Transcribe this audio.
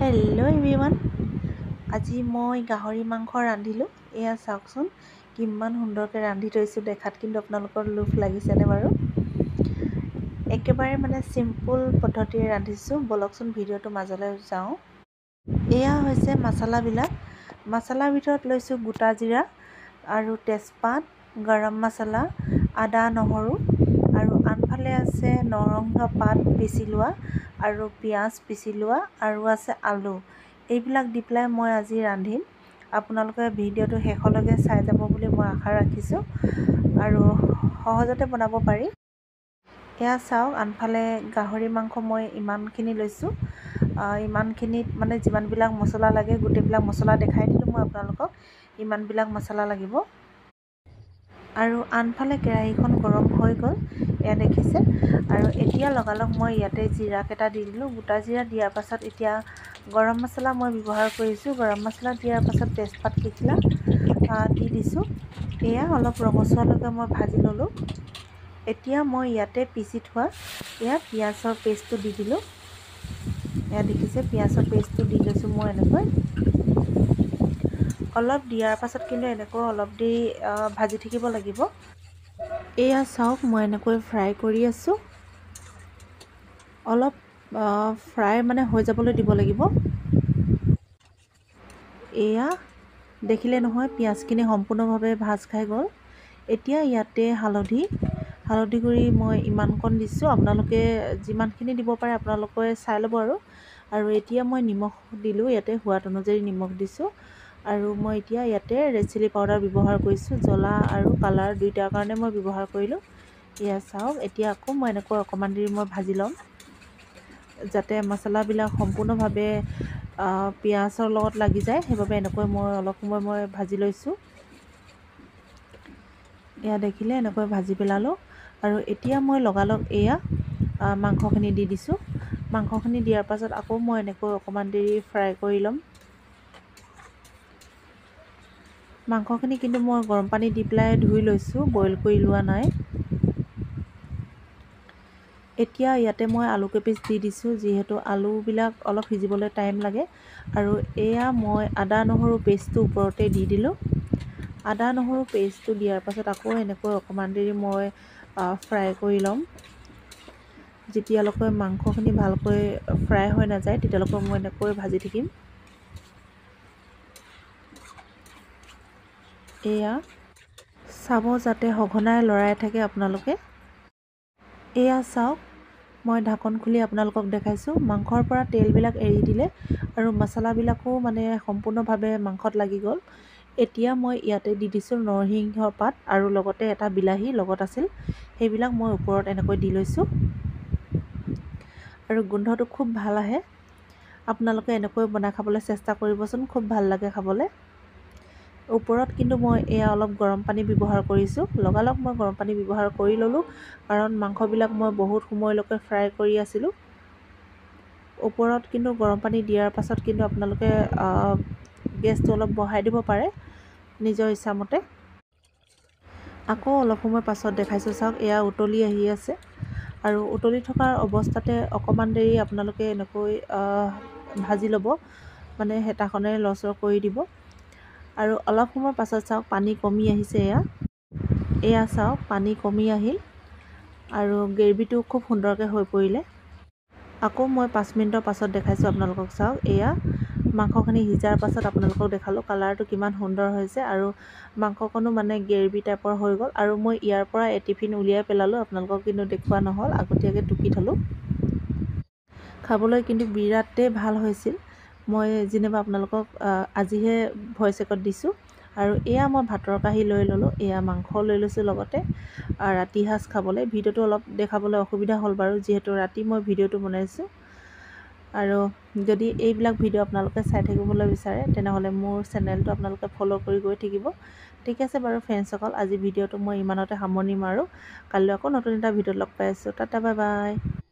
Hello' everyone, আজি মই গাহৰি মাংস ৰান্ধিলোঁ। এয়া চাওকচোন কিমান সুন্দৰকৈ ৰান্ধি থৈছোঁ। দেখাত কিন্তু আপোনালোকৰ লোভ লাগিছেনে বাৰু? একেবাৰে মানে চিম্পুল পদ্ধতিৰে ৰান্ধিছোঁ। ব'লকচোন ভিডিঅ'টো মাজলৈ যাওঁ। এয়া হৈছে মছলাবিলাক। মছলাৰ ভিতৰত লৈছোঁ গোটা জিৰা আৰু তেজপাত, গৰম মছলা, আদা নহৰু, আৰু আনফালে আছে নৰসিংহ পাত পিচি লোৱা আৰু পিঁয়াজ পিচি লোৱা আৰু আছে আলু। এইবিলাক দি পেলাই মই আজি ৰান্ধিম। আপোনালোকে ভিডিঅ'টো শেষলৈকে চাই যাব বুলি মই আশা ৰাখিছোঁ আৰু সহজতে বনাব পাৰি। এয়া চাওক, আনফালে গাহৰি মাংস মই ইমানখিনি লৈছোঁ। ইমানখিনিত মানে যিমানবিলাক মছলা লাগে গোটেইবিলাক মছলা দেখাই দিলোঁ মই আপোনালোকক। ইমানবিলাক মছলা লাগিব। আৰু আনফালে কেৰাহীখন গৰম হৈ গ'ল, এয়া দেখিছে। আৰু এতিয়া লগালগ মই ইয়াতে জিৰাকেইটা দি দিলোঁ। গোটা জিৰা দিয়াৰ পাছত এতিয়া গৰম মছলা মই ব্যৱহাৰ কৰিছোঁ। গৰম মছলা দিয়াৰ পাছত তেজপাত কেইখিলা দি দিছোঁ। এয়া অলপ ৰঙচুৱালৈকে মই ভাজি ল'লোঁ। এতিয়া মই ইয়াতে পিচি থোৱা এয়া পিঁয়াজৰ পেষ্টটো দি দিলোঁ। এয়া দেখিছে, পিঁয়াজৰ পেষ্টটো দি লৈছোঁ মই এনেকৈ। অলপ দিয়াৰ পাছত কিন্তু এনেকৈ অলপ দেৰি ভাজি থাকিব লাগিব। এয়া চাওক, মই এনেকৈ ফ্ৰাই কৰি আছোঁ। অলপ ফ্ৰাই মানে হৈ যাবলৈ দিব লাগিব। এয়া দেখিলে নহয়, পিঁয়াজখিনি সম্পূৰ্ণভাৱে ভাজ খাই গ'ল। এতিয়া ইয়াতে হালধি গুড়ি মই ইমানকণ দিছোঁ। আপোনালোকে যিমানখিনি দিব পাৰে আপোনালোকে চাই ল'ব আৰু। আৰু এতিয়া মই নিমখ দিলোঁ, ইয়াতে সোৱাদ অনুযায়ী নিমখ দিছোঁ। আৰু মই এতিয়া ইয়াতে ৰেড চিলি পাউডাৰ ব্যৱহাৰ কৰিছোঁ। জ্বলা আৰু কালাৰ দুইটাৰ কাৰণে মই ব্যৱহাৰ কৰিলোঁ। এয়া চাওক, এতিয়া আকৌ মই এনেকৈ অকণমান দেৰি মই ভাজি ল'ম, যাতে মছলাবিলাক সম্পূৰ্ণভাৱে পিঁয়াজৰ লগত লাগি যায়। সেইবাবে এনেকৈ মই অলপ সময় মই ভাজি লৈছোঁ। এয়া দেখিলে, এনেকৈ ভাজি পেলালোঁ। আৰু এতিয়া মই লগালগ এয়া মাংসখিনি দি দিছোঁ। মাংসখিনি দিয়াৰ পাছত আকৌ মই এনেকৈ অকণমান দেৰি ফ্ৰাই কৰি ল'ম। মাংসখিনি কিন্তু মই গৰম পানী দি পেলাই ধুই লৈছোঁ, বইল কৰি লোৱা নাই। এতিয়া ইয়াতে মই আলু কেইপিচ দি দিছোঁ, যিহেতু আলুবিলাক অলপ সিজিবলৈ টাইম লাগে। আৰু এয়া মই আদা নহৰু পেষ্টটো ওপৰতে দি দিলোঁ। আদা নহৰু পেষ্টটো দিয়াৰ পাছত আকৌ এনেকৈ অকণমান দেৰি মই ফ্ৰাই কৰি ল'ম। যেতিয়ালৈকে মাংসখিনি ভালকৈ ফ্ৰাই হৈ নাযায় তেতিয়ালৈকে মই এনেকৈ ভাজি থাকিম। এয়া চাব যাতে সঘনাই লৰাই থাকে আপোনালোকে। এয়া চাওক, মই ঢাকন খুলি আপোনালোকক দেখাইছোঁ। মাংসৰ পৰা তেলবিলাক এৰি দিলে আৰু মছলাবিলাকো মানে সম্পূৰ্ণভাৱে মাংসত লাগি গ'ল। এতিয়া মই ইয়াতে দি দিছোঁ নৰসিংহ পাত আৰু লগতে এটা বিলাহী লগত আছিল, সেইবিলাক মই ওপৰত এনেকৈ দি লৈছোঁ। আৰু গোন্ধটো খুব ভাল আহে। আপোনালোকে এনেকৈ বনাই খাবলৈ চেষ্টা কৰিবচোন, খুব ভাল লাগে খাবলৈ। ওপৰত কিন্তু মই এয়া অলপ গৰম পানী ব্যৱহাৰ কৰিছোঁ। লগালগ মই গৰম পানী ব্যৱহাৰ কৰি ল'লোঁ, কাৰণ মাংসবিলাক মই বহুত সময়লৈকে ফ্ৰাই কৰি আছিলোঁ। ওপৰত কিন্তু গৰম পানী দিয়াৰ পাছত কিন্তু আপোনালোকে গেছটো অলপ বঢ়াই দিব পাৰে নিজৰ ইচ্ছামতে। আকৌ অলপ সময় পাছত দেখাইছোঁ, চাওক এয়া উতলি আহি আছে। আৰু উতলি থকাৰ অৱস্থাতে অকণমান দেৰি আপোনালোকে এনেকৈ ভাজি ল'ব, মানে হেতাখনেৰে লৰচৰ কৰি দিব। আৰু অলপ সময় পাছত চাওক পানী কমি আহিছে। এয়া এয়া চাওক পানী কমি আহিল আৰু গ্ৰেভিটো খুব সুন্দৰকৈ হৈ পৰিলে। আকৌ মই 5 মিনিটৰ পাছত দেখাইছোঁ আপোনালোকক। চাওক এয়া মাংসখিনি সিজাৰ পাছত আপোনালোকক দেখালোঁ কালাৰটো কিমান সুন্দৰ হৈছে আৰু মাংসকণো মানে গ্ৰেভি টাইপৰ হৈ গ'ল। আৰু মই ইয়াৰ পৰা এটিফিন উলিয়াই পেলালোঁ, আপোনালোকক কিন্তু দেখুওৱা নহ'ল, আগতীয়াকৈ টুকি থ'লোঁ। খাবলৈ কিন্তু বিৰাটেই ভাল হৈছিল। মই যেনিবা আপোনালোকক আজিহে ভইচ ৰেকৰ্ড দিছোঁ। আৰু এয়া মই ভাতৰ কাঁহী লৈ ল'লোঁ, এয়া মাংস লৈ লৈছোঁ লগতে ৰাতি সাঁজ খাবলৈ। ভিডিঅ'টো অলপ দেখাবলৈ অসুবিধা হ'ল বাৰু, যিহেতু ৰাতি মই ভিডিঅ'টো বনাইছোঁ। আৰু যদি এইবিলাক ভিডিঅ' আপোনালোকে চাই থাকিবলৈ বিচাৰে তেনেহ'লে মোৰ চেনেলটো আপোনালোকে ফ'ল' কৰি গৈ থাকিব। ঠিক আছে বাৰু ফ্ৰেণ্ডছসকল, আজি ভিডিঅ'টো মই ইমানতে সামৰণি মাৰোঁ। কাইলৈ আকৌ নতুন এটা ভিডিঅ'ত লগ পাই আছোঁ। Tata, bye bye.